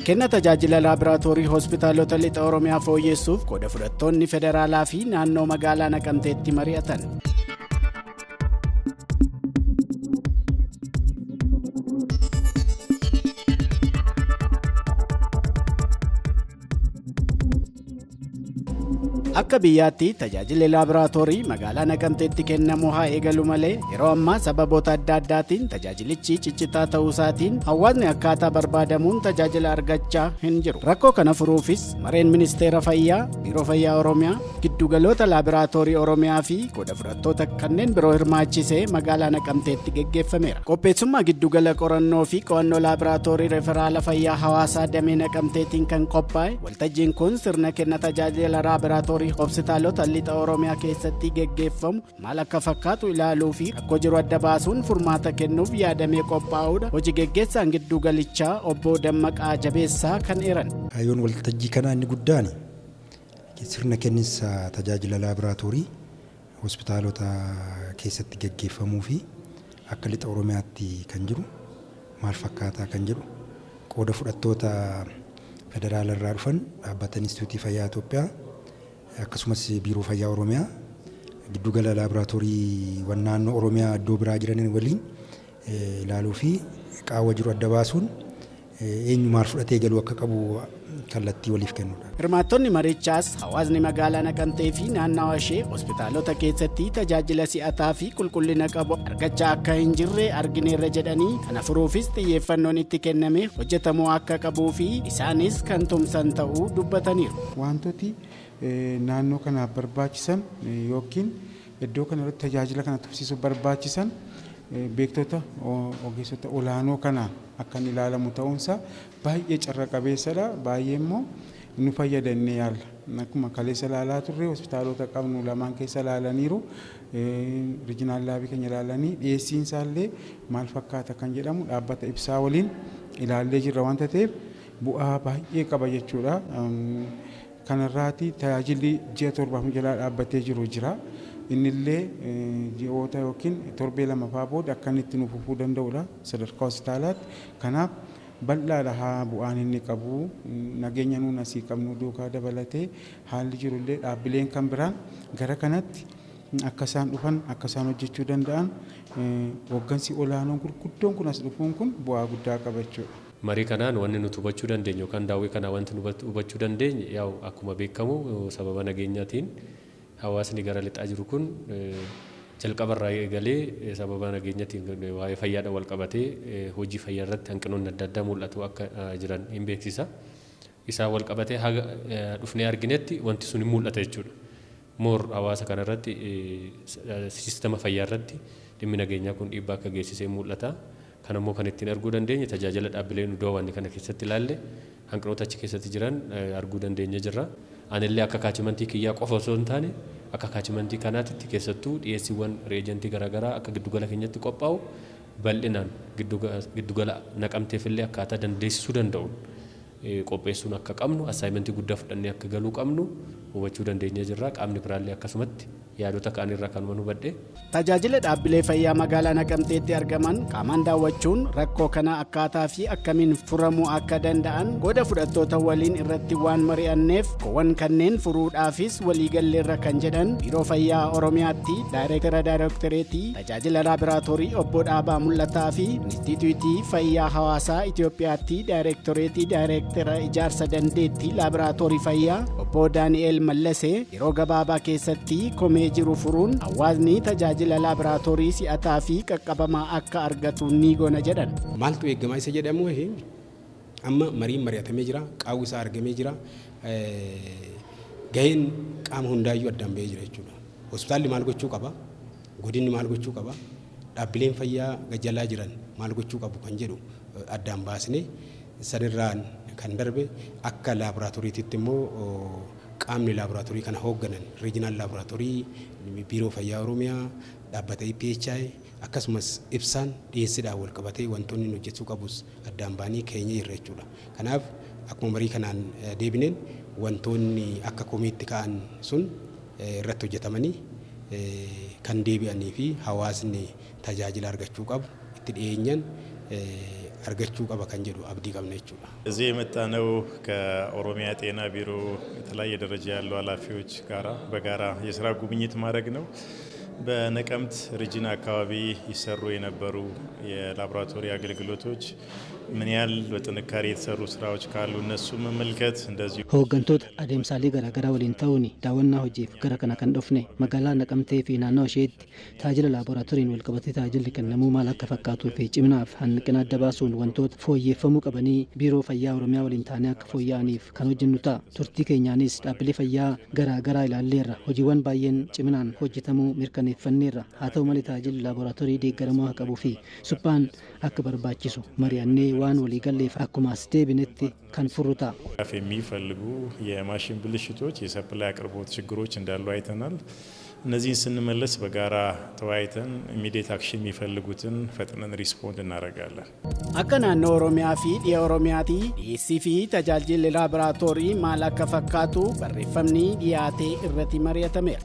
Kenna tajaajila laaboraatoorii hospitaalota lixa Oromiyaa fooyyessuuf qooda fudhattoonni federaalaa fi naannoo magaalaa Naqamteetti mari'atan. Akka biyyaatti tajaajilli laaboraatoorii magaalaa Naqamteetti kennamu haa eegalu malee, yeroo ammaa sababoota adda addaatiin tajaajilichi ciccitaa ta'uu isaatiin hawaasni akkaataa barbaadamuun tajaajila argachaa hin jiru. Rakkoo kana furuufis mareen Ministeera Fayyaa, Biiroo Fayyaa Oromiyaa, giddugaloota laaboraatoorii Oromiyaa fi qooda fudhattoota kanneen biroo hirmaachisee magaalaa Naqamteetti geggeeffameera. Qopheessummaa giddugala qorannoo fi qo'annoo laaboraatoorii referaala fayyaa hawaasaa damee Naqamteetiin kan qophaa'e waltajjiin kun sirna kenna tajaajila laaboraatoorii hospitaalota lixa Oromiyaa keessatti geggeeffamu maal akka fakkaatu ilaaluu fi rakkoo jiru adda baasuun furmaata kennuuf yaadamee qophaa'uudha. Hojii geggeessaan giddugalichaa obbo Dammaqaa Jabeessaa kan eeran. Kaayyoon waltajjii kanaa inni guddaan sirna kenninsa tajaajila laaboraatoorii hospitaalota keessatti gaggeeffamuu fi akka lixa Oromiyaatti kan jiru maal fakkaataa kan jedhu, qooda fudhattoota federaala irraa dhufan, dhaabbata Inistituutii Fayyaa Itoophiyaa, akkasumas Biiroo Fayyaa Oromiyaa, giddugala laaboraatooriiwwan naannoo Oromiyaa iddoo biraa jiran waliin ilaaluu fi qaawwa jiru adda baasuun eenyu maal fudhatee galuu akka qabu kallattii waliif kennuudha. Hirmaattonni marichaas hawaasni magaalaa Naqamtee fi naannawa ishee hospitaalota keessatti tajaajila si'ataa fi qulqullina qabu argachaa akka hin jirre argineerra jedhanii, kana furuufis xiyyeeffannoon itti kenname hojjetamuu akka qabuu fi isaanis kan tumsan ta'uu dubbataniiru. Wantooti naannoo kanaaf barbaachisan yookiin iddoo kanarratti tajaajila kana tursiisuuf barbaachisan beektota ogeessota olaanoo kanaan akka inni ilaalamu ta'uunsaa baay'ee carra qabeessadha. Baay'ee immoo nu fayyada inni yaalla. Akkuma kaleessa ilaalaa turre, hospitaalota qabnu lamaan keessa ilaalaniiru. Regional laabii keenya ilaalanii dhiyeessiin isaallee maal fakkaata kan jedhamu dhaabbata ibsaa waliin ilaallee jirra waanta ta'eef, bu'aa baay'ee qaba jechuudha. Kanarraati tajaajilli ji'a 7f nu jalaa dhaabbatee jiru jira. Innillee ji'oota yookiin torbee 2 fa'aa booda akka inni itti nu fufuu danda'udha sadarkaa hospitaalaatti. Kanaaf bal'aadha haa bu'aan inni qabu. Nageenya nuun asii qabnu duukaa dabalatee haalli jirullee dhaabbileen kan biraan gara kanatti akka isaan dhufan, akka isaan hojjechuu danda'an, hooggansi olaanoon gurguddoon kun as dhufuun kun bu'aa guddaa qaba jechuudha. Marii kanaan wanni nuti hubachuu dandeenyu yookaan daawwii kanaan wanti nu hubachuu dandeenye, yaa'u akkuma beekamu sababa nageenyaatiin hawaasni gara lixaa jiru kun jalqabarraa eegalee sababa nageenyatiin waa'ee fayyaadhaan wal qabatee hojii fayyaa irratti hanqinoonni adda addaa mul'atu akka jiran hin beeksisa. Isaan wal qabatee haga dhufnee arginetti wanti sun hin mul'ata jechuudha. More hawaasa kanarratti, siistama fayyaa irratti dhimmi nageenyaa kun dhiibbaa akka geessisee mul'ata. Kan ammoo kan ittiin arguu dandeenye tajaajila dhaabbilee nu daawwanne kana keessatti ilaalle hanqinoota achi keessatti jiran arguu dandeenye jirra. Anillee akka catchmentii kiyyaa qofa osoo hin taane, akka catchmentii kanaatitti keessattuu dhiyeessiiwwan reagentii garaagaraa akka giddugala keenyatti qophaa'u bal'inaan giddugala Naqamteefillee akkaataa dandeessisuu danda'uun qopheessuun akka qabnu, assignmentii guddaa fudhannee akka galuu qabnu hubachuu dandeenyee jirra. Qaamni biraallee akkasumatti yaadota ka'anirraa kanuman hubadhe. Tajaajila dhaabbilee fayyaa magaalaa Naqamteetti argaman qaamaan daawwachuun rakkoo kana akkaataa fi akkamiin furamuu akka danda'an qooda fudhattoota waliin irratti waan mari'anneef, rakkoowwan kanneen furuudhaafis waliigalleerra kan jedhan Biiroo Fayyaa Oromiyaatti Daayireektara Daayireektoreetii Tajaajila Laaboraatoorii obbo Dhaabaa Mul'ataa fi Inistituutii Fayyaa Hawaasaa Itoophiyaatti Daayireektoreetii Daayireektara Ijaarsa Dandeettii Laaboraatoorii Fayyaa obbo Daani'eel Mallasee, yeroo gabaabaa keessatti komee jiru furuun hawaasni tajaajila laaboraatoorii si'ataa fi qaqqabamaa akka argatu ni goona jedhan. Maaltu eegama isa jedhamu, amma mariin mari'atamee jira, qaawwi isaa argamee jira, gaheen qaama hundaayyuu addaan bahee jira jechuudha. Hospitaalli maal gochuu qaba? Godinni maal gochuu qaba? Dhaabbileen fayyaa gajjalaa jiran maal gochuu qabu kan jedhu addaan baasnee, sanirraan kan darbe akka laaboraatooriititti immoo qaamni laaboraatoorii kana hoogganan, regional laaboraatoorii, Biiroo Fayyaa Oromiyaa, dhaabbata EPHI, akkasumas ibsaan dhiyeessiidhaan wal qabatee wantoonni inni hojjechuu qabus addaan baanii keenyee jirra jechuudha. Kanaaf akkuma marii kanaan deebineen wantoonni akka komiitti ka'an sun irratti hojjetamanii kan deebi'anii fi hawaasni tajaajila argachuu qabu itti dhiyeenyan argachuu qaba kan jedhu abdii qabna jechuudha. እዚህ የመጣነው ከኦሮሚያ ጤና ቢሮ የተለያየ ደረጃ ያሉ ኃላፊዎች ጋራ በጋራ የስራ ጉብኝት ማድረግ ነው። በነቀምት ሪጅን አካባቢ ይሰሩ የነበሩ የላቦራቶሪ አገልግሎቶች ምን ያህል በጥንካሬ የተሰሩ ስራዎች ካሉ እነሱ መመልከት እንደዚሁ Hooggantoota adeemsaalee garaagaraa waliin ta'uun daawwannaa hojiif gara kana kan dhufne magaalaa Naqamtee fi naannoo isheetti tajaajila laaboraatooriin walqabatee tajaajilli kennamuu maal akka fakkaatuu fi ciminaaf hanqina adda baasuun wantoota fooyyeffamuu qabanii Biiroo Fayyaa Oromiyaa waliin taanee akka fooyya'aniif kan hojjennu ta'a. Turtii keenyaanis dhaabbilee fayyaa garaagaraa ilaalleerra. Hojiiwwan baay'een ciminaan hojjetamuu mirkaneeffanneerra. Haa ta'u malee, tajaajilli laaboraatoorii deeggaramuu akka qabuu fi suphaan akka barbaachisu mari'annee waan waliigalleef akkuma as deebinetti kan furru ta'a. የሚፈልጉ የማሽን ብልሽቶች፣ የ supply አቅርቦት ችግሮች እንዳሉ አይተናል። እነዚህን ስንመለስ በጋራ ተወያይተን immediate action የሚፈልጉትን ፈጥነን respond እናደርጋለን። Akka naannoo Oromiyaa fi dhiya Oromiyaatti dhiyeessii fi tajaajilli laaboraatoorii maal akka fakkaatu barreeffamni dhiyaatee irratti mari'atameera.